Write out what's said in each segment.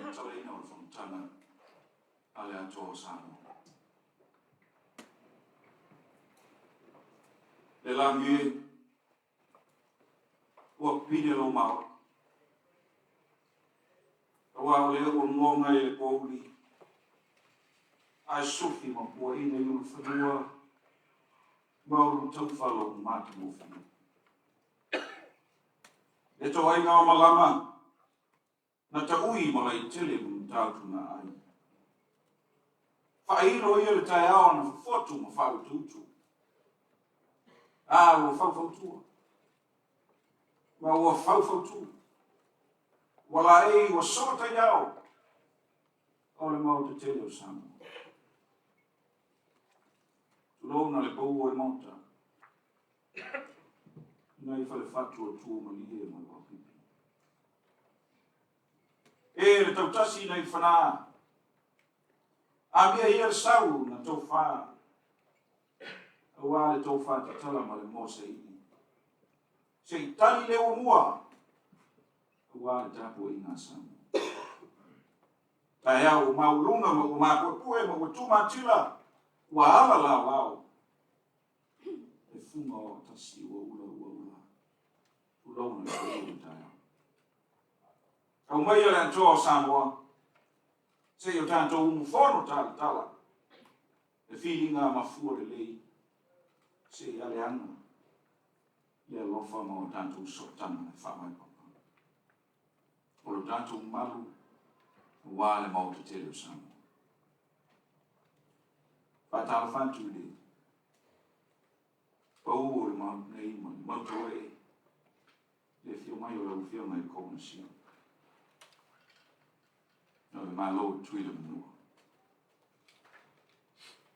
tatalaina o le Fonotaga a le Atoa o Samoa. Le lagi e, ua pine lou maota, aua o lea ua moga i le pouli, ae sufi ma puaina i ulufanua ma ulutaufa lou matagofie. Le toaiga o malama, na taui Malaetele ma Matautu-na-ai. Faailo ia le taeao na fofotu ma faautuutu. A ua faufautua. Ma ua faufautu. Ua laei ua soo taiao o le Maota tele o Samoa. Tulouna le pau o le Maota. Nai falefatu o tu malie ma le vaopipi. E le tautasi nai fana. Amia ia le sau na tofa. Aua le tofa tatala ma le moa saili. Se i tali le ua mua. Aua le tapuaiga a Samoa. Taeao ua maualuga ma ua mapuepue ma ua tumatila, ua ala laolao. Le fuga o aotasi ua ula ua ula. Tulouna le paia o le taeao. Aumaia le Atoa o Samoa, se i o tatou umufono talatala, le filiga mafua lelei, se i aleaga le alofa ma o tatou sootaga e faavae papa. O lo tatou malu aua le Maota tele o Samoa. Faatalofa atu i le pau o le Maota nei ma le Maota o ee, le afio mai o lau Afioga i le Kovana Sili o le Malo o Tutuila ma Manua.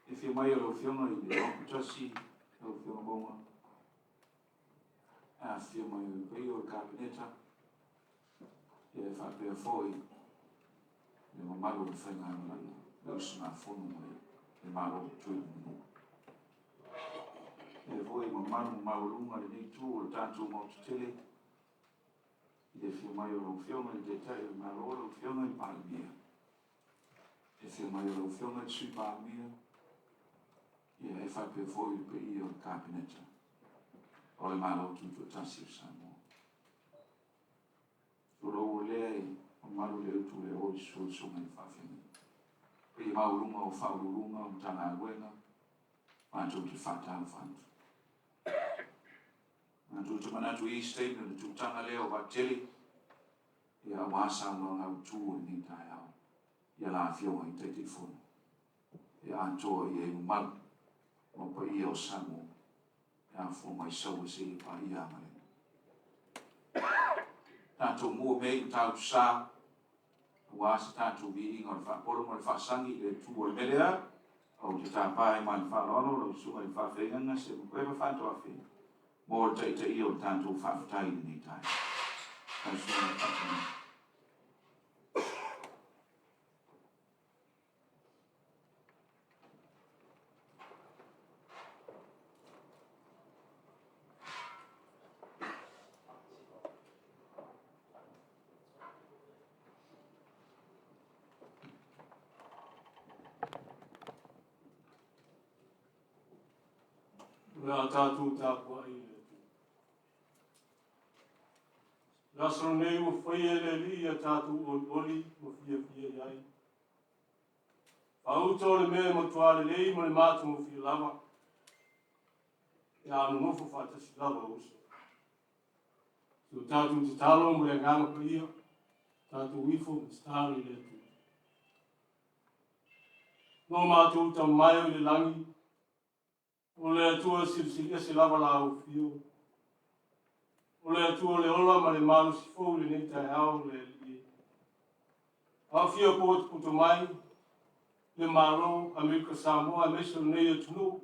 Le afio mai o lau Afioga i le Auputasi, lau Afioga Mauga, le afifio mai o le paia o le Kapeneta, ia e faapea foi le mamalu o le faigamalaga, le usugafono mai le Malo o Tutuila ma Manua. Lea foi mamalu maualuga lenei itu o le tatou Maota tele i le afio mai o lau Afioga i le Taitai o le Malo, lau Afioga i le Palemia, le afio mai o lau Afioga i le Sui Palemia, ia e faapea foi le paia o le Kapeneta o le Malo Tutoatasi o Samoa. Tulou o lea e mamalu le utu le o i susu o le Susuga i le Faafeagaiga. Paia maualuga o Faauluuluga o Matagaluega, matou te faatalofa atu. Matou te manatu i se taimi ona tutaga lea o Vaatele, ia aua saunoaga autu o lenei taeao i a la Afioga i Taitaifono e atoa i ai mamalu ma paia o Samoa e afua mai Saua seia paia Agalega. Tatou mua mea i Matautu-sa aua se tatou viiga o le faapolo ma le faasagi i le Atua. O le mea lea, ou te tapa ai ma le faaaloalo lau Susuga i le Faafeagaiga Seumakueva Faatoafe mo le taitaia o le tatou faafetai i lenei taeao. Lau Susuga i le Faafeagaiga. O le a tatou tapuai i le Atua. Le aso lenei ua faia e le Alii ia tatou olioli ma fiafia i ai. Faauta o le mea e matua lelei ma le matagofie lava, pe a nonofo faatasi lava o uso. Si o tatou tatalo ma le Agaga Paia, tatou ifo ma tatalo i le Atua. No matou tamae o i le lagi, O le Atua silisili ese lava la au afio. O le Atua le ola ma le malosi fou i lenei taeao le Alii e. Aofia potopoto mai le Malo Amerika Samoa aemaise o lenei atunuu,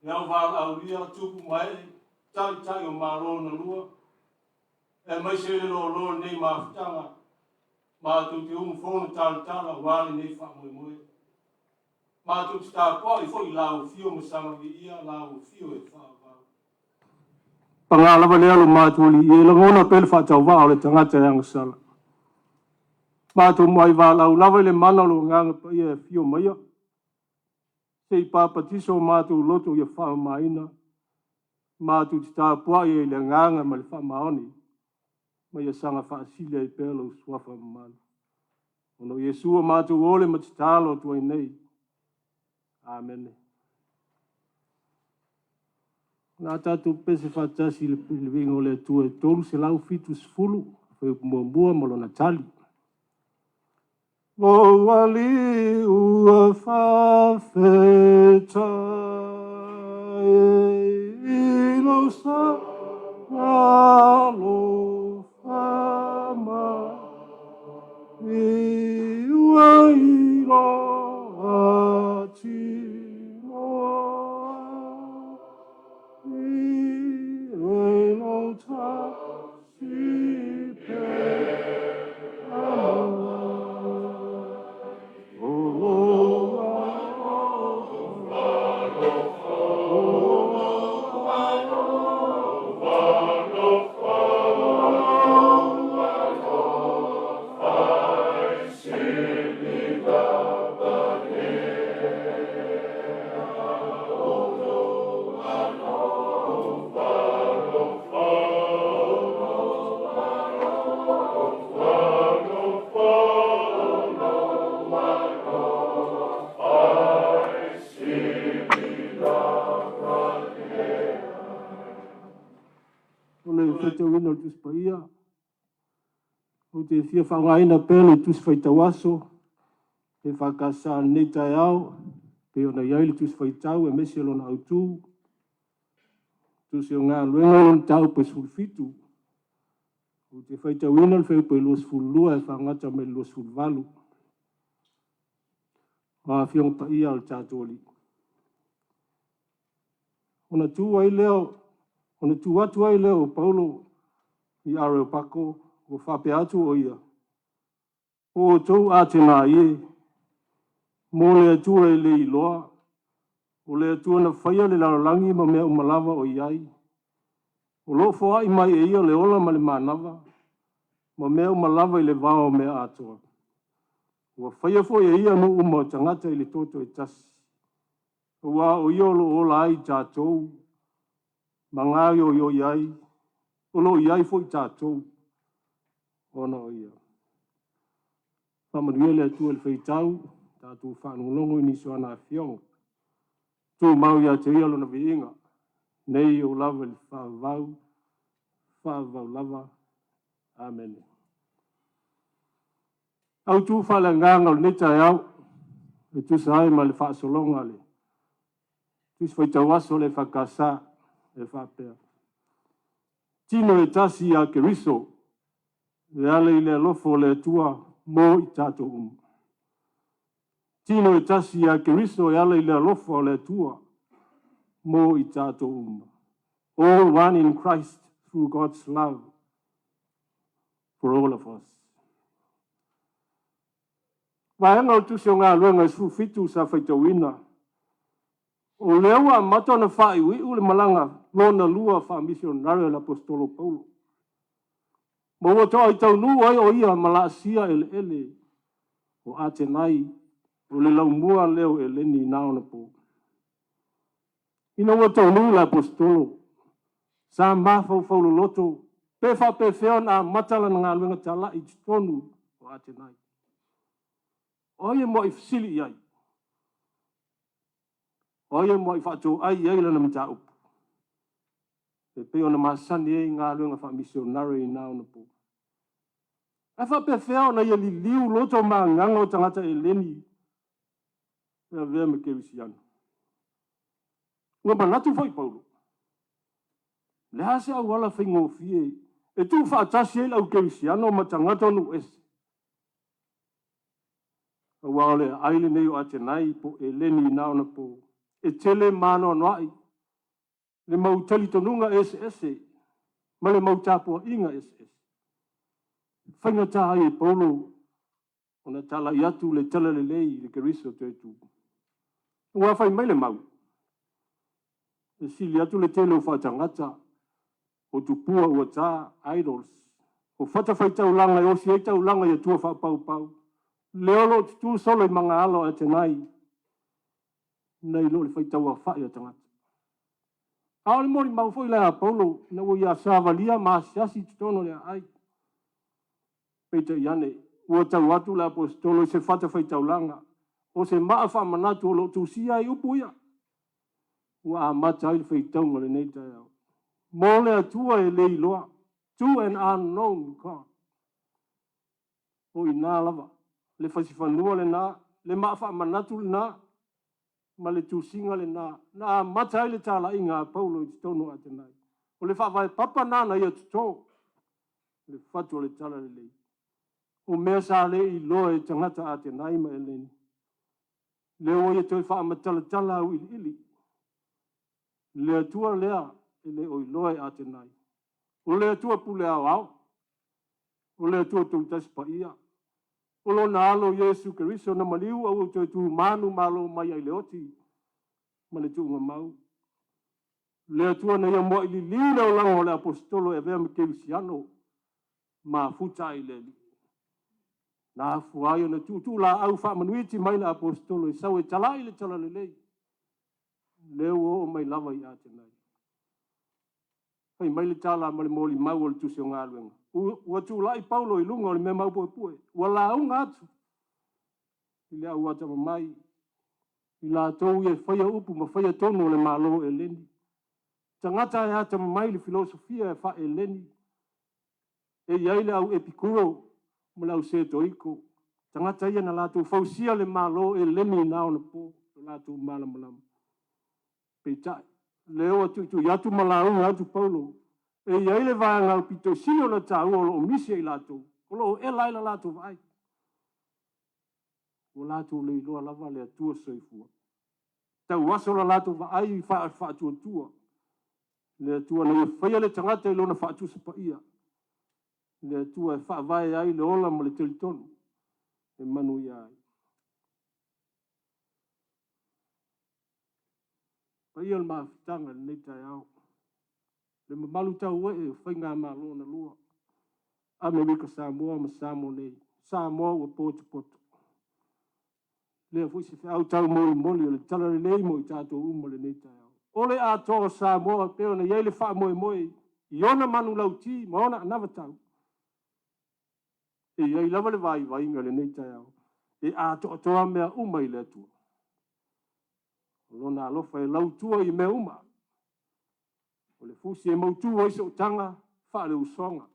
le au valaaulia, tupu ma ee, taitai o Malo na lua, aemaise le loaloa o lenei mafutaga, matou te umufono talatala aua lenei faamoemoe. Matou te tapuai foi i lau afio ma saga viia lau afio e faavavau. Paga lava lea lo matou alii e lagona pea le faatauvaa o le tagata e agasala. Matou muai valaau lava i le mana o lou Agaga Paia e afio maia, se i papatiso o matou loto ia faamamaina, matou te tapuai ai i le agaga ma le faamaoni, ma ia saga faasili ai pea lou suafa mamalu. Ona o Iesu ua matou ole ma tatalo atu ai nei. Amene. O le a tatou pese faatasi i le viiga o le Atua e 370, fuaiupu muamua ma lona tali. Lou Alii ua faafetai i lou alofa mai ua iloa tino ai e lou tasi O le faitauina o le Tusi Paia, ou te fia faaaogaina pea le Tusi Faitau Aso EFKS i lenei taeao, pei ona i ai le Tusi Faitau aemaise lona autu, Tusi o Galuega lona mataupu e 17. Ou te faitauina le fuaiupu e 22 e faagata mai le 28. O Afioga Paia a le tatou Alii. Ona tu ai lea, ona tu atu ai lea o Paulo i Areopago, ua faapea atu o ia, O outou Atenai e, mo le Atua e le iloa, o le Atua na faia le lalolagi ma mea uma lava o i ai, o lo o foai mai e ia le ola ma le manava, ma mea uma lava i le vao mea atoa. Ua faia foi e ia nuu uma o tagata i le toto e tasi, aua o ia o lo o ola ai tatou, ma gaoioi ai, o lo o i ai foi tatou, ona o ia. Faamanuia le Atua i le faitau, tatou faalogologo i nisi o ana afioga. Tumau ia te ia lona viiga, nei oo lava i le faavavau, faavavau lava. Amene. Autu faaleagaga o lenei taeao e tusa ai ma le faasologa a le Tusi Faitau Aso a le EFKS e faapea, Tino e tasi ia Keriso e ala i le alofa o le Atua mo i tatou uma. Tino e tasi ia Keriso e ala i le alofa o le Atua mo i tatou uma. All one in Christ through God's love for all of us. Vaega o le Tusi o Galuega e 17 sa faitauina, o lea ua amata ona faaiuiu le malaga lona lua faamisionare a le Aposetolo Paulo, ma ua toai taunuu ai o ia ma laasia eleele o Atenai, o le laumua lea o Eleni na ona po. Ina ua taunuu le Aposetolo, sa mafaufau loloto pe faapefea ona amata lana galuega talai i totonu o Atenai. O ai e muai fesili i ai? O ai e muai faatoai i ai lana mataupu? E pei ona masani ai galuega faamisionare i na ona po. Ae faapefea ona ia liliu loto ma agaga o tagata Eleni e avea ma kerisiano? Ua manatu foi Paulo, le a se auala faigofie e tuufaatasi ai le au kerisiano ma tagata o nuu ese? Aua o le aai lenei o Atenai po o Eleni i na ona po, e tele ma anoanoai le mau talitonuga eseese ma le mau tapuaiga eseese. Faigata ai e Paulo ona talai atu le talalelei i le Keriso toe tu. Ua fai mai le mau, e sili atu le tele o faatagata o tupua ua ta, idols, O fatafaitaulaga e osi ai taulaga i atua faapaupau, lea o lo o tutu solo i magaalo o Atenai, nai lo le faitauaofai o tagata. A o le molimau foi lea a Paulo ina ua ia savalia ma asiasi i totonu o le aai. Peitai ane, ua tau atu le Aposetolo i se fatafaitaulaga, o se maa faamanatu o lo o tusia ai upu ia, ua amata ai le faitauga o lenei taeao. Mo le Atua e le iloa, to an unknown God. O i ina lava le fasifanua lena, le maa faamanatu lena, ma le tusiga lena na amata ai le talaiga a Paulo i totonu o Atenai. O le faavae papa lena na ia toto le fatu o le talalelei. O mea sa le iloa e tagata Atenai ma Eleni, lea ua ia toe faamatalatala auiliili le Atua lea e le o iloa e Atenai. O le Atua pule aoao, o le Atua Tolutasi Paia, o lona Alo Iesu Keriso na maliu a ua toe tumanu malo mai ai le oti ma le tuugamau. Le Atua na ia muai liliu le olaga o le Aposetolo e avea ma kerisiano, mafuta ai i le Alii. Na afua ai ona tuutuulaau faamanuiti mai le Aposetolo e sau e talai le talalelei, lea ua oo mai lava i Atenai. Fai mai le tala ma le molimau o le Tusi o Galuega, ua tulai Paulo i luga o le mea maupuepue, ua lauga atu i le au atamamai, i latou ia e faia upu ma faia tonu o le Malo o Eleni, tagata e atamamai i le filosofia faa-Eleni, e i ai le au Epikuro ma le au Setoiko, tagata ia na latou fausia le Malo o Eleni i na ona po, lo latou malamalama. Peitai, lea ua tuitui atu ma lauga atu Paulo, e i ai le vaega aupito sili ona taua o lo o misi e i latou, o lo o ela ai la latou vaai. Ua latou le iloa lava le Atua soifua. Tauaso la latou vaai i faatuatua, le Atua na ia faia le tagata i lona faatusa paia, le Atua e faavae ai le ola ma le talitonu e manuia ai. Paia o le mafutaga i lenei taeao, le mamalu tauee o faigamalo na lua, Amerika Samoa ma Samoa nei, Samoa ua potopoto. Lea foi se feau taumolimoli o le talalelei mo i tatou uma i lenei taeao. O le atoa o Samoa e pei ona i ai le faamoemoe i ona manulauti ma ona anavatau, e i ai lava le vaivaiga i lenei taeao, e atoatoa mea uma i le Atua. O Lona alofa e lautua i mea uma. O le fusi e mautu ai sootaga faaleusoga,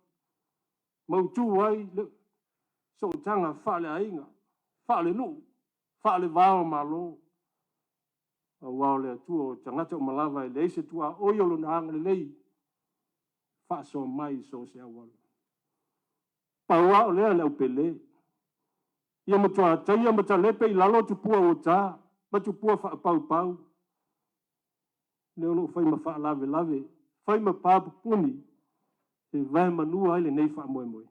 mautu ai le sootaga faaleaiga, faalenuu, faaleva o Malo. Aua o le Atua o tagata uma lava, e leai se tuaoi o Lona agalelei e faasoa mai i so o se auala. Pau lava o lea le aupele, ia matua taia ma talepe i lalo tupua ua ta ma tupua faapaupau, lea o lo o fai ma faalavelave, fai ma pa pupuni e vaemanua ai lenei faamoemoe.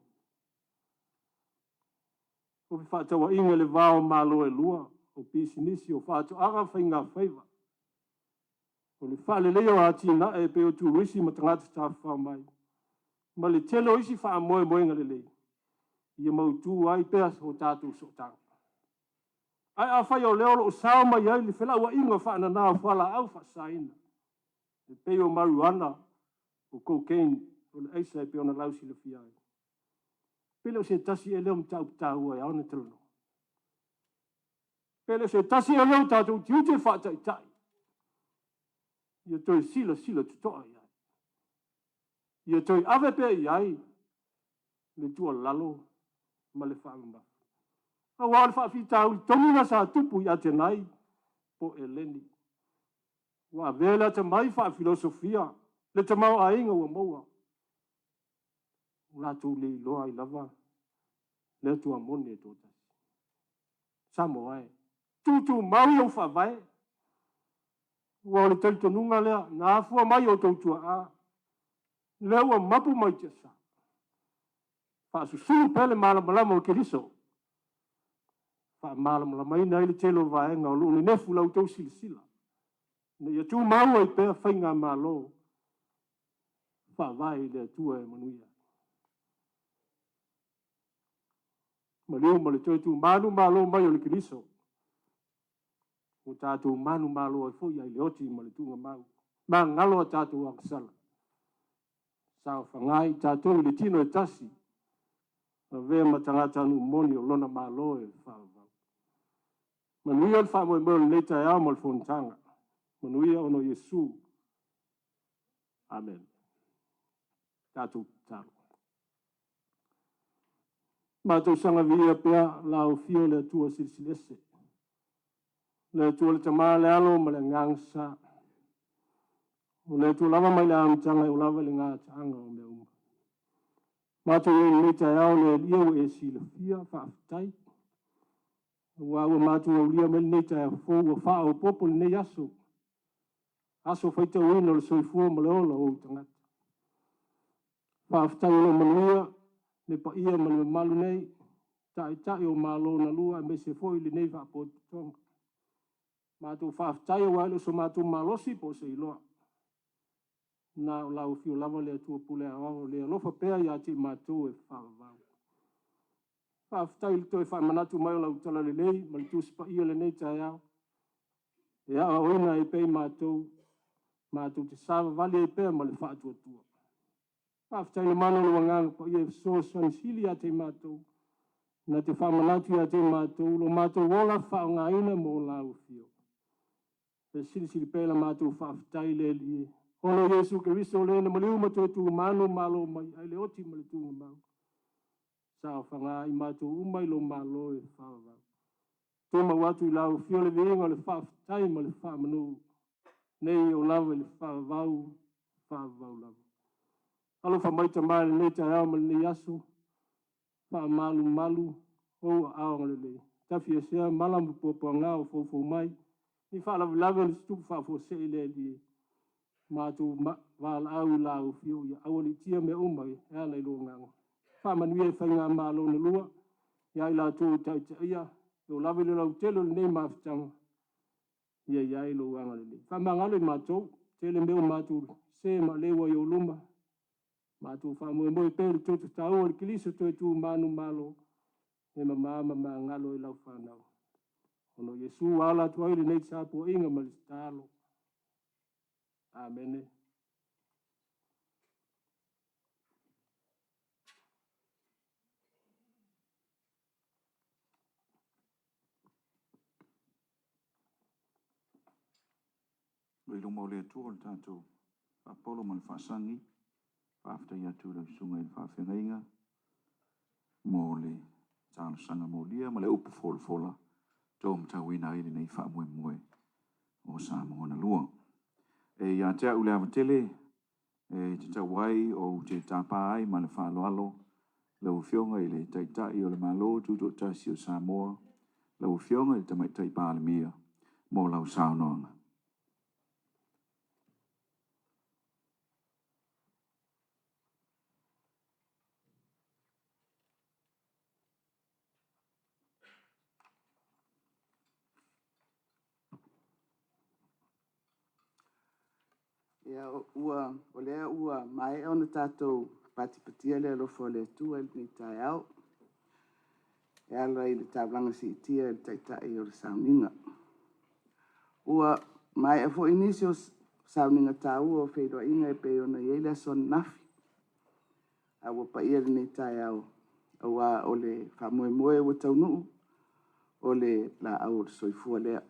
O fefaatauaiga i le va o Malo e lua, o pisinisi, o faatoaga ma faigafaiva, o le faaleleia o atinae e pei o turisi ma tagata tafafao mai, ma le tele o isi faamoemoega lelei, ia mautu ai pea so tatou sootaga. Ae afai o lea o lo o sao mai ai le felauaiga faanana o fualaau faasaina, e pei o mariuana, o cocaine, o le aisa e pei ona lausilafia ai, pe le o se tasi ea lea o mataupu taua e ao ona talanoa? Pe le o se tasi ea lea o tatou tiute faataitai ia toe silasila totoa i ai, ia toe ave pea i ai le tuualalo ma le faamamafa. Aua o le faafitauli tonu lena sa tupu i Atenai po o Eleni. Ua avea le atamai faafilosofia, le tamaoaiga ua maua, ua latou le iloa ai lava le Atua moni e toatasi. Samoa e, tutumau lou faavae, aua o le talitonuga lea na afua mai i outou tuaa, lea ua mapu mai tiasa. Faasusulu pea le malamalama o Keriso, faamalamalamaina ai le tele o vaega o lo o nenefu la outou silasila, ina ia tumau ai pea faigamalo faavae i le Atua e manuia ai. Maliu ma le toe tumanu malo mai o le Keriso, ua tatou manumalo ai foi ai le oti ma le tuugamau, magalo a tatou agasala, saofaga i tatou i le tino e tasi, avea ma tagatanuu moni o lona Malo e faavavau. Manuia le faamoemoe o lenei taeao ma le fonotaga. Manuia ona o Iesu. Amene. Tatou tatalo. Matou saga viia pea lau afio le Atua Silisili Ese, le Atua le Tama, le Alo ma le Agaga Sa. O le Atua lava mai le amataga e oo lava i le gataaga o mea uma. Matou i ai i lenei taeao le Alii e ua e silafia, faafetai. Aua ua matou aulia mai lenei taeao fou ua faaopoopo i lenei aso, aso faitauina o le soifua ma le ola o ou tagata. Faafetai o lo o manuia le paia ma le mamalu nei, Taitai o Malo na lua aemaise foi lenei Faalapotopotoga. Matou faafetai aua e le o so matou malosi po o se iloa, na o lau afio lava le Atua Pule Aoao o le alofa pea ia te i matou e faavavau. Faafetai i le toe faamanatu mai o lau talalelei ma le Tusi Paia i lenei taeao, e aoaoina ai pea i matou, matou te savavali ai pea ma le faatuatua. Faafetai i le mana o lou Agaga Paia e fesoasoani sili ia te i matou, na te faamanatu ia te i matou lo matou ola faaaogaina mo lau afio. E silisili pea la matou faafetai le Alii ona o Iesu Keriso o le na maliu ma toe tumanu malo mai ai le oti ma le tuugamau. Saofaga i matou uma i lou malo e faavavau. Tumau atu i lau afio le viiga o le faafetai ma le faamanu, nei oo lava i le faavavau, faavavau lava. Alofa mai Tama i lenei taeao ma lenei aso, faamalumalu ou aao agalelei, tafiesea mala ma puapuaga o foufou mai, ni faalavelave o ni tutupu faafuasei le Alii, matou valaau i lau afio ia aualiitia mea uma e ala i lou agaga. Faamanuia i faigamalo na lua, ia i latou o taitaia, e oo lava i le lautele o lenei mafutaga, ia i ai lou agalelei. Faamagalo i matou, tele mea ua matou se ma leu ai i ou luma, matou faamoemoe pea i le toto taua o le Keriso toe tu manumalo, e mama ma magalo ai lau fanau. Ona o Iesu ua ala atu ai lenei tapuaiga ma le tatalo. Amene. I luma o le Atua le tatou faapolo ma le faasagi, faafetai atu i lau susuga i le faafeagaiga mo le talosaga molia ma le upu folafola taumatauina ai lenei faamoemoe o Samoa na lua. E ia te au le ava tele e tatau ai ou te tapa ai ma le faaaloalo lau Afioga i le Taitai o le Malo Tutoatasi o Samoa, lau Afioga i le Tamaitai Palemia mo lau saunoaga. Ia, o lea ua maea ona tatou patipatia le alofa o le Atua i lenei taeao e ala i le taulaga siitia i le Taitai o le sauniga. Ua maea foi nisi o sauniga taua o feiloaiga e pei ona i ai le aso ananafi, a ua paia lenei taeao aua o le faamoemoe ua taunuu, o le laau o le soifua lea.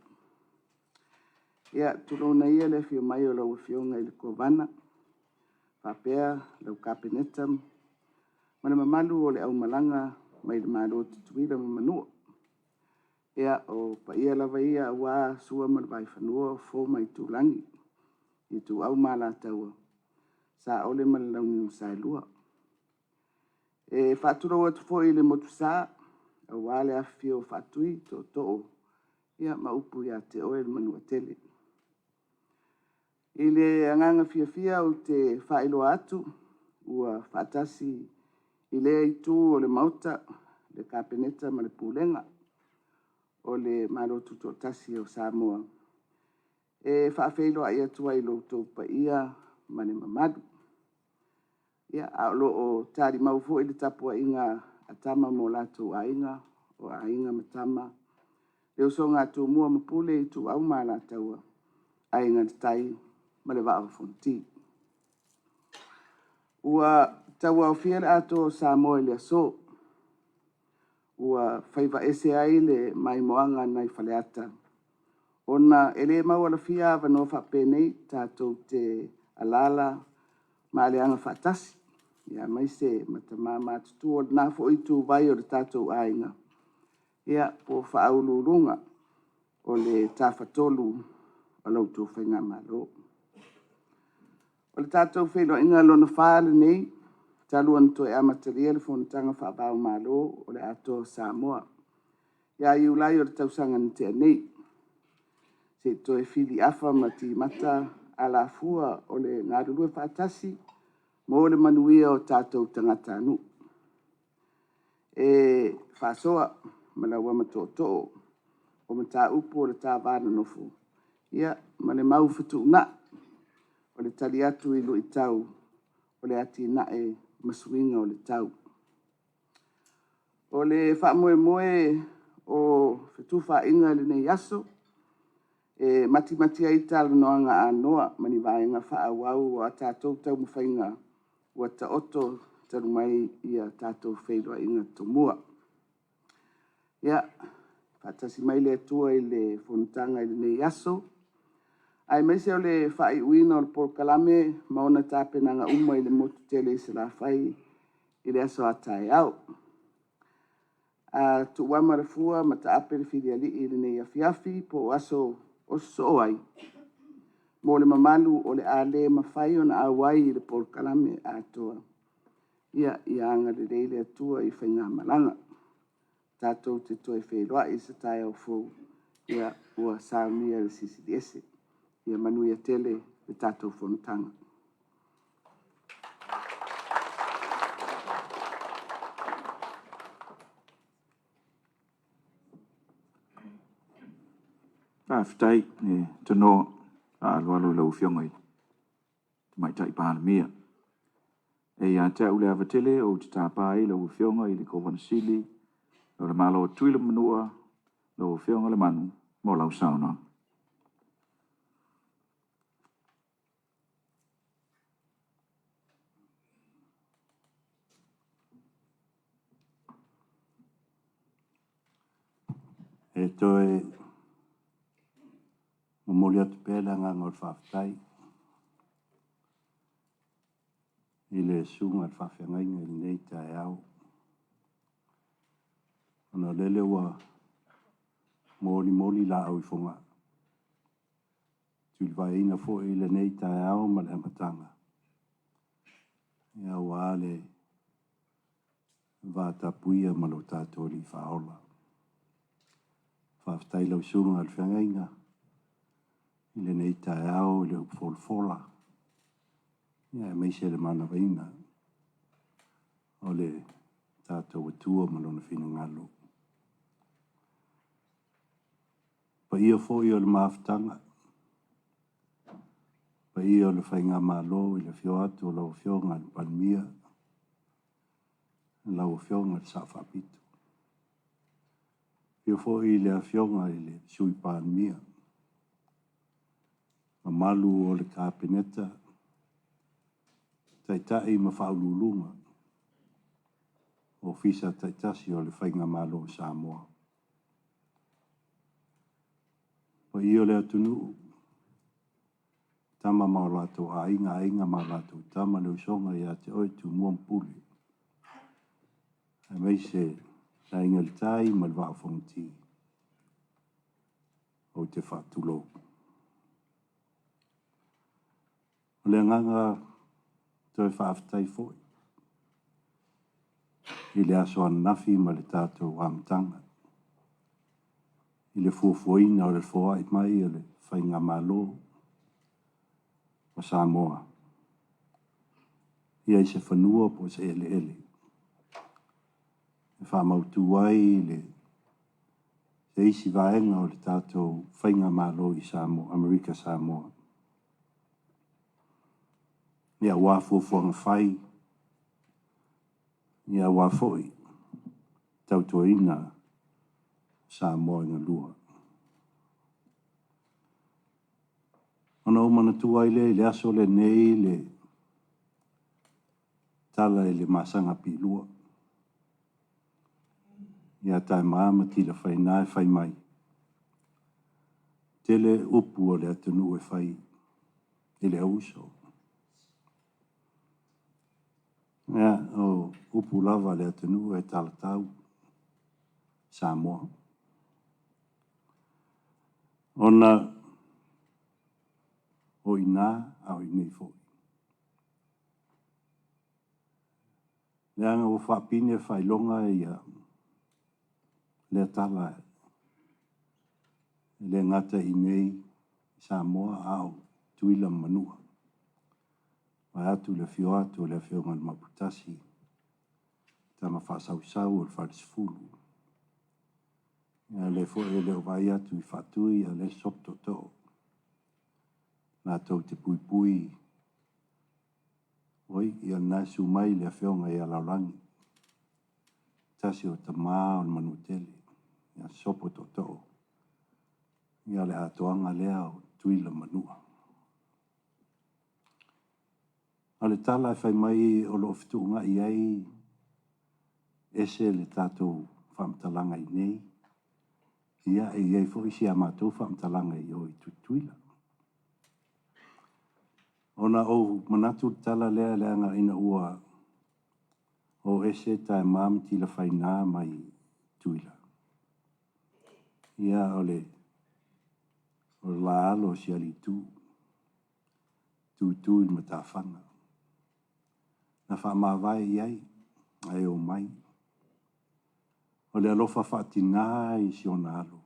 Ia, tulouna ia le afio mai o lau Afioga i le Kovana faapea lau Kapeneta ma le mamalu o le aumalaga mai le Malo o Tutuila ma Manua. Ia, o paia lava ia aua Sua ma le Vaifanua, Fofo ma Aitulagi, Ituau ma Alataua, Saole ma le Launiu na Saelua. E faatulou atu foi i le Motusa aua le afifio o Faatui, Tootoo ma upu ia te oe le Manuatele. I le agaga fiafia ou te faailoa atu ua faatasi i lea itu o le Maota le Kapeneta ma le Pulega o le Malo Tutoatasi o Samoa e faafeiloai atu ai i lo outou paia ma le mamalu. A o lo o talimau foi le tapuaiga a Tama ma o latou Aiga, o Aiga ma Tama, le usoga a Tumua ma Pule, Ituau ma Alataua, Aiga i le Tai ma le Vaa o Fonoti. Ua tauaofia le Atoa o Samoa i le aso, ua faiva ese ai le maimoaga nai Faleata, ona e le maualafia avanoa faapenei tatou te alaala ma aleaga faatasi, aemaise ma tama matutua o lena foi ituvai o le tatou aiga, ia, po o faauluuluga o le Tafatolu o la outou faigamalo. O le tatou feiloaiga lona fa lenei talu ona toe amatalia le Fonotaga faava-o-Malo o le Atoa o Samoa ia Iulai o le tausaga na tea nei, se i toe filiafa ma timata alafua o le galulue faatasi mo le manuia o tatou tagatanuu. E faasoa ma lauama tootoo o mataupu o le ta va nonofo ma le mau fetuunai o le tali atu i luitau o le atinae ma suiga o le tau. O le faamoemoe o fetufaaiga i lenei aso, e matimati ai talanoaga anoa ma ni vaega faaauau o a tatou taumafaiga ua taoto talu mai tatou feiloaiga tomua. Ia, faatasi mai le Atua i le fonotaga i lenei aso, aemaise o le faaiuina o le polokalame ma ona tapenaga uma i le motu tele i Salafai i le aso a taeao. A tuuama le fua ma taape le filialii i lenei afiafi po o aso o sosoo ai, mo le mamalu o le a le mafai ona auai i le polokalame atoa, ia agalelei le Atua i faigamalaga. Tatou te toe feiloai i se taeao fou ua saunia e le Silisili Ese. Ia manuia tele le tatou fonotaga. Faafetai le tanoa faaaloalo i lau Afioga i le Tamaitai Palemia. E ia te au le ava tele ou te tapa ai lau Afioga i le Kovana Sili o le Malo o Tutuila ma Manua, lau Afioga Lemanu mo lau saunoaga. E toe momoli atu pea le agaga o le faafetai i le susuga i le faafeagaiga i lenei taeao, ona o lele ua molimoli laau i Fogaa, tulivaeina foi lenei taeao ma le amataga aua le vatapuia ma lo tatou Alii Faaola. Faafetai i lau Susuga i le Feagaiga i lenei taeao i le upu folafola, aemaise le manavaina o le tatou Atua ma Lona finagalo. O paia foi o le mafutaga, paia o le Faigamalo i le afio atu o lau Afioga i le Palemia, lau Afioga i le Sao Faapito. Afio foi le Afioga i le Sui Palemia, mamalu o le Kapeneta, Taitai ma Faauluuluga o Ofisa taitasi o le Faigamalo o Samoa. Paia o le atunuu, Tama ma o latou aiga, Aiga ma a latou Tama, le usoga ia te oe Tumua ma Pule, aemaise le Aiga i le Tai ma le Vaa o Fonoti. Ou te faatulou. O le agaga toe faafetai foi i le aso ananafi ma le tatou amataga i le fuafuaina o le foai mai o le Faigamalo o Samoa ia i se fanua po o se eleele e faamautu ai le se isi vaega o le tatou Faigamalo i Samoa, Amerika Samoa. Ia aua fuafuaga fai, ia aua foi tautuaina Samoa e galua. Ona ou manatua ai lea i le aso lenei le tala i le masaga piilua ia Taema ma Tilafaiga e fai mai, Tele upu a le atunuu e fai i le auuso. Ia, o upu lava a le atunuu e talatau Samoa. Ona o i ina a o i inei foi. Leaga ua faapine faailoga ia lea tala e le gata i inei i Samoa a o Tutuila ma Manua. Vaeatu le afio atu o le Afioga i le Maoputasi, tama faasausau o le Falesefulu. Ia lea foi e le o vaai atu i Faatui a o lea e sopo tootoo latou te puipui. Oi, ia lena e susu mai le Afioga ia Laulagi, tasi o tama o le Manuatele, ia sopo tootoo, ia le atoaga lea o Tutuila ma Manua. A o le tala e fai mai o lo o fetuunai ai ese le tatou faamatalaga i inei, ia e i ai foi si a matou faamatalaga i o i Tutuila. Ona ou manatu i le tala lea leaga ina ua o ese Taema ma Tilafaiga mai Tutuila, ia o le o le la alo o si Aliitu, tutu i matafaga. Na faamavae i ai ae omai. O le alofa faatina i si ona alo.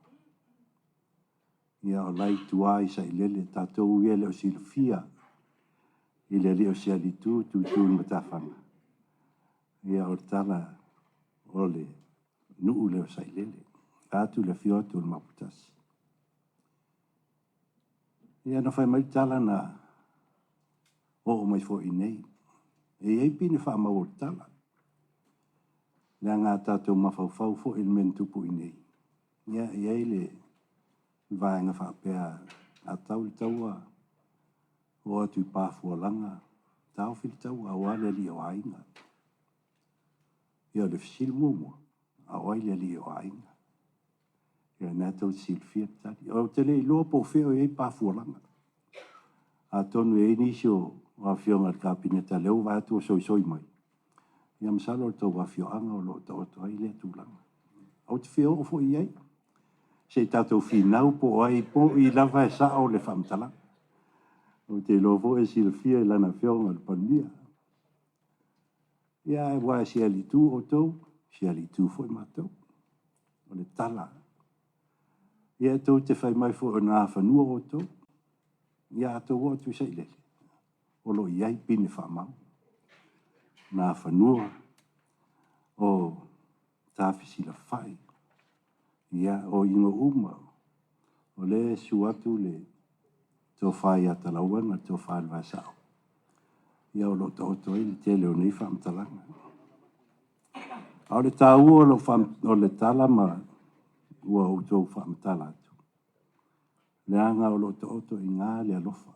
Ia o la e i tua i Sailele, tatou ia e le o silafia i le alii o si Aliitu, tutu i matafaga. Ia o le tala o le nuu lea o Sailele. Vaeatu le afio atu o le Maoputasi. Ia na fai mai le tala na oo mai foi i inei. E i ai pine faamau o le tala. Leaga a tatou mafaufau foi i le mea na tupu i inei, ia e i ai le vaega faapea a tau le taua, oo atu i Pafualaga, taofi le taua aua le alii o aiga. Ia o le fesili muamua, a o ai le alii o aiga? Ia lena tou te silafia le tali. Ou te le iloa po o fea o i ai Pafualaga. Atonu e i ai nisi o afioga i le Kapeneta lea ua vaai atu ua soisoi mai. Ia masalo o le tou afioaga o lo o taoto ai lea tulaga. Ou te fia oo foi i ai, se i tatou finau po o ai po o i lava e sao le faamatalaga. Ou te iloa foi e silafia e lana afioga i le Palemia. Ia aua e sialiitu outou, sialiitu foi matou. O le tala. Ia tou te fai mai foi o Nafanua outou. Ia a tou oo atu i Sailele, o lo o i ai pine faamau. Nafanua o Tafesilafai, ia o igoa uma o lea e susu atu le tofa ia Talauega, le tofa i le Vaesao, ia o lo o taoto ai le tele o nei faamatalaga. A o le taua o le tala ma ua outou faamatala atu, leaga o lo o taoto i ina le alofa.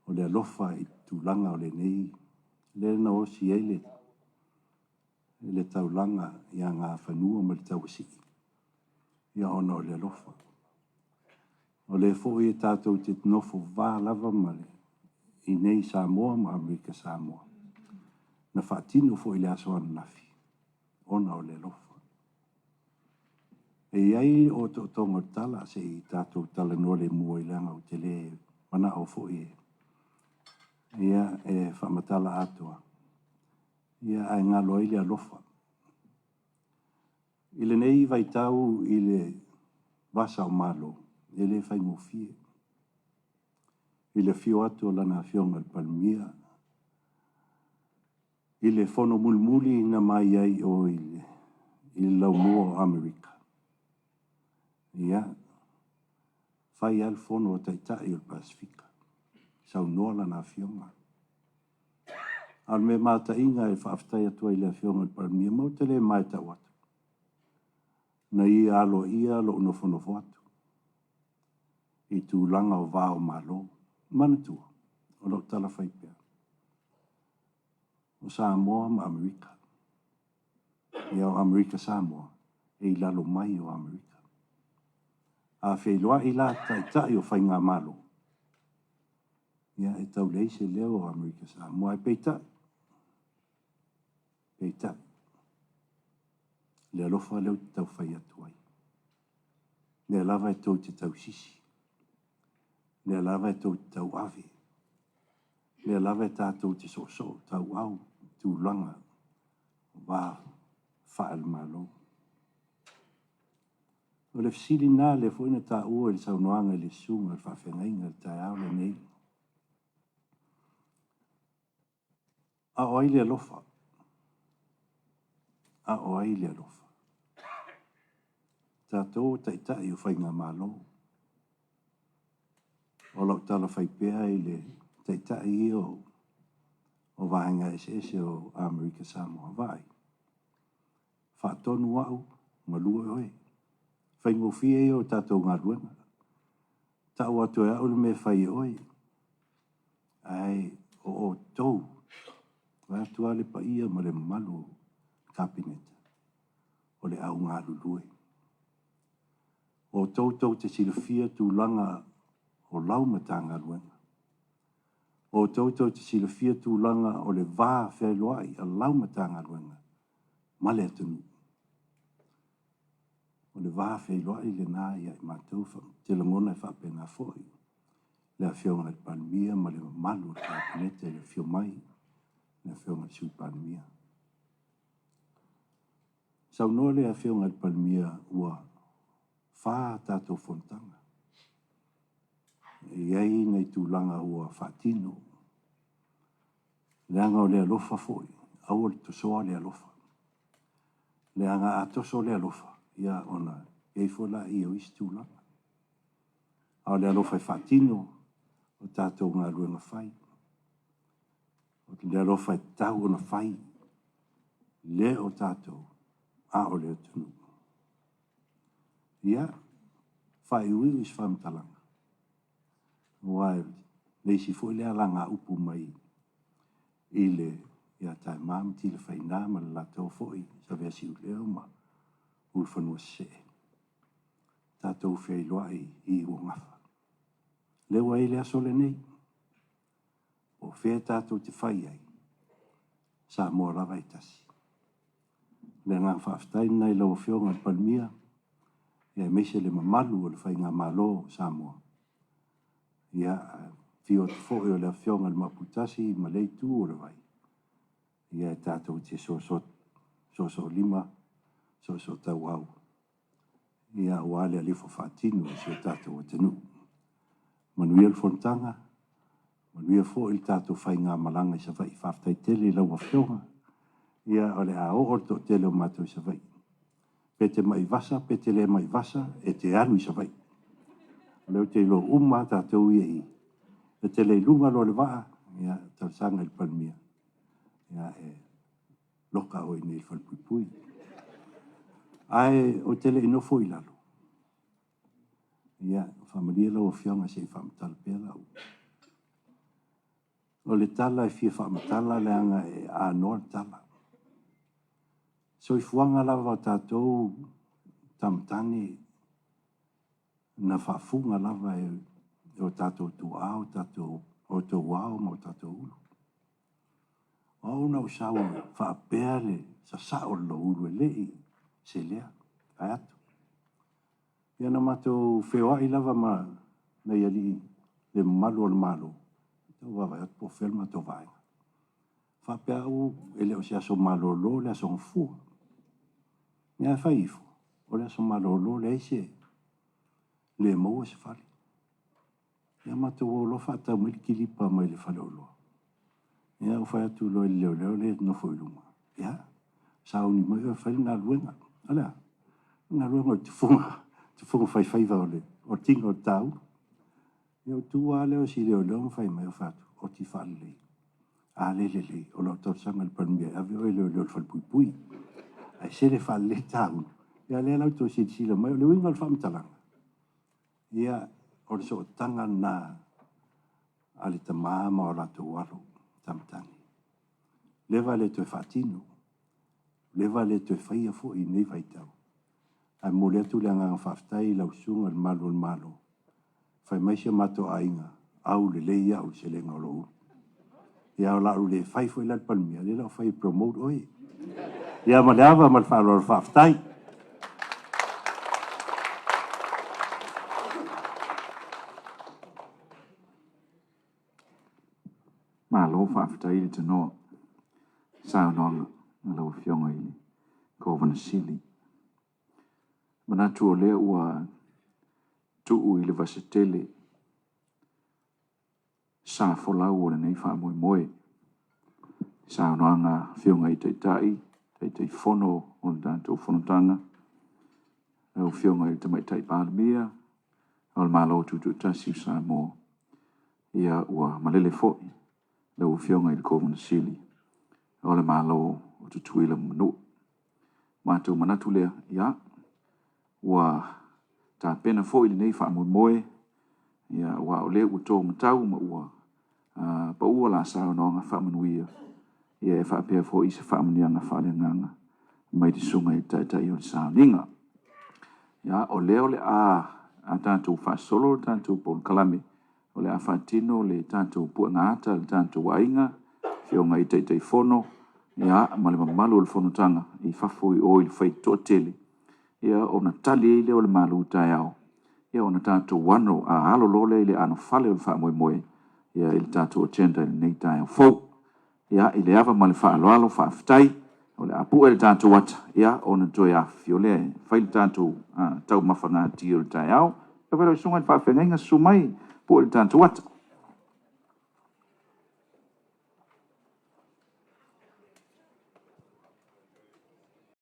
O le alofa i tulaga o lenei, lea na osi ai le taulaga ia Gafanua ma le Tauasii, ia ona o le alofa. O lea foi e tatou te nofo va lava ma le i nei Samoa ma Amerika Samoa, na faatino foi i le aso ananafi ona o le alofa. E i ai otootoga o le tala, se i tatou talanoa le mua i leaga ou te le manao foi e, ia, e faamatala atoa, ia ae galo ai le alofa. I lenei vaitau i le vasa o Malo, e le faigofie. I le afio atu o Lana Afioga i le Palemia, i le fono mulimuli na mai ai i o i le laumua o Amerika, ia, fai lava le fono a Taitai o le Pasefika, saunoa Lana Afioga. A o le mea mataina e faafetai atu ai i le Afioga i le Palemia, ma ou te le ma e tau atu. Na ia aloaia lou nofonofo atu i tulaga o va o Malo. Manatua, o lau tala fai pea, o Samoa ma Amerika, ia o Amerika Samoa e i lalo mai o Amerika. A feiloai la Taitai o Faigamalo, ia e tau leai se leo o Amerika Samoa. Ae peitai, peitai, le alofa lea ou te tau fai atu ai, lea lava e tou te tausisi, lea lava e tou te tauave, lea lava e tatou te soosoo tauau i tulaga o va faale-Malo. O le fesili lena lea foi na taua i le saunoaga i le susuga i le faafeagaiga i le taeao lenei. A o ai le alofa? A o ai le alofa? Tatou o taitai o faigamalo. O lau tala fai pea i le taitai ia o vaega eseese o Amerika Samoa, vaai, faatonu au, galue oe. Faigofie ia o tatou galuega. Tau atu e au le mea e fai e oe. Ae o outou, vaeatu lava le paia ma le mamalu o le Kapeneta, o le au galulue. O outou tou te silafia tulaga o lau Matagaluega. O outou tou te silafia tulaga o le va fealoai a lau Matagaluega ma le atunuu. O le va feiloai lena ia i matou, ou te lagona e faapena foi le Afioga i le Palemia ma le mamalu o le Kapeneta i le afio mai le Afioga i le Sui Palemia. Saunoa le Afioga i le Palemia ua fa tatou fonotaga. E i ai nai tulaga ua faatino. Leaga o le alofa foi, aua le tosoa le alofa. Leaga a toso le alofa, ia ona i ai foi laia o isi tulaga. A o le alofa e faatino o tatou galuega fai. O le alofa e tatau ona fai, le o tatou, a o le atunuu. Ia, faaiuiu i se faamatalaga, aua e le isi foi lea alagaupu mai i le ia Taema ma Tilafaiga ma le latou foi Saveasiuleo ma Ulufanua Sesee. Tatou feiloai i Iuogafa. Lea ua i ai le aso lenei. Po o fea tatou te fai ai, Samoa lava e tasi. O le agaga faafetai lena i lau Afioga i le Palemia, aemaise le mamalu o le Faigamalo o Samoa. Ia, afio atu foi o le Afioga i le Maoputasi ma lea itu o le vai, ia e tatou te soosoo lima, soosoo tauau, ia aua le alifo faatino o si o tatou atunuu. Manuia le fonotaga, manuia foi le tatou faigamalaga i Savaii. Faafetai tele i lau Afioga, ia o le a oo le toatele o matou i Savaii. Pe te mai vasa, pe te le mai vasa, e te alu i Savaii. O lea ou te iloa uma lava tatou ia i i. E te le i luga loa o le vaa, ia talosaga i le Palemia, ia e loka oe i inei i le falepuipui. Ae ou te le i nofo i lalo, ia, faamalie lau Afioga se i faamatala pea lau. O le tala e fia faamatala leaga e anoa le tala. Soifuaga lava o tatou tamatane na faafuga lava e o tatou tuaa, o tatou o ao ma o tatou ulu. O au na ou sau faapea le sasao o le loulu e le i selea, vaeatu. Ia na matou feoai lava ma nai alii le mamalu o le Malo, tau vaavaai atu po o fea le matou vaega. Faapea au e le o se aso malolo le aso Gafua. Ia ae fai ifo, o le aso malolo leai se le maua se fale. Ia matou o loa faatau mai le kilipa mai le faleoloa. Ia ou fai atu loa i le leoleo lea e nofo i luma, ia, sauni mai oe e fai le galuega. O le a? O le galuega o le tufuga, tufuga faifaiva o le tino o le tāulu. Ia ou tu lava lea o si leoleo ma fai mai, ou fai atu, oti faalelei. A le lelei, o lau talosaga i le Palemia e ave oe e leoleo i le falepuipui. Ae sele faalelei le tāulu. Ia lea la ua toe silasila mai, o le uiga o le faamatalaga, ia, o le sootaga lena a le tama ma o latou alo, Tamatagi. Leva le toe faatino, leva le toe faia foi i lenei vaitau. Ae momoli atu le agaga faafetai i lau Susuga i le Malu o le Malo, fai mai si o matou aiga, aulelei au i le selega o lou ulu. Ia o le a ou le fai foi la le Palemia, lea o le a ou fai e promote oe. Ia ma le ava ma le faaaloalo faafetai. Malo faafetai le tanoa i saunoaga a lau Afioga i le Kovana Sili. Manatu o lea ua tuu i le vasetele sa folau o lenei faamoemoe i saunoaga a Afioga i Taitai, Taitaifono o le tatou Fonotaga, lau Afioga i le Tamaitai Palemia o le Malo Tutoatasi o Samoa, ia ua malele foi lau Afioga i le Kovana Sili o le Malo o Tutuila ma Manua. Matou manatu lea, ia, ua tapena foi lenei faamoemoe, ia, aua o lea ua to matau ma ua paua la saunoaga faamanuia, ia e faapea foi se faamanuiaga faaleagaga mai le Susuga i le Taitai o le Sauniga. Ia, o lea o le a tatou faasolo le tatou polokalame, o le a faatino le tatou puega ata a le tatou aiga, Afioga i Taitaifono, ia, ma le mamalu o le fonotaga i fafo i o i le faitoatele, ia ona tali ai lea o le malu taeao, ia ona tatou ano alo loa lea i le anofale o le faamoemoe ia i le tatou agenda i lenei taeao fou. Ia, i le ava ma le faaaloalo, faafetai, o le a pue le tatou ata, ia ona toe afifio lea e fai le tatou taumafagati o le taeao. Lau Susuga i le Faafeagaiga, susu mai, pue le tatou ata.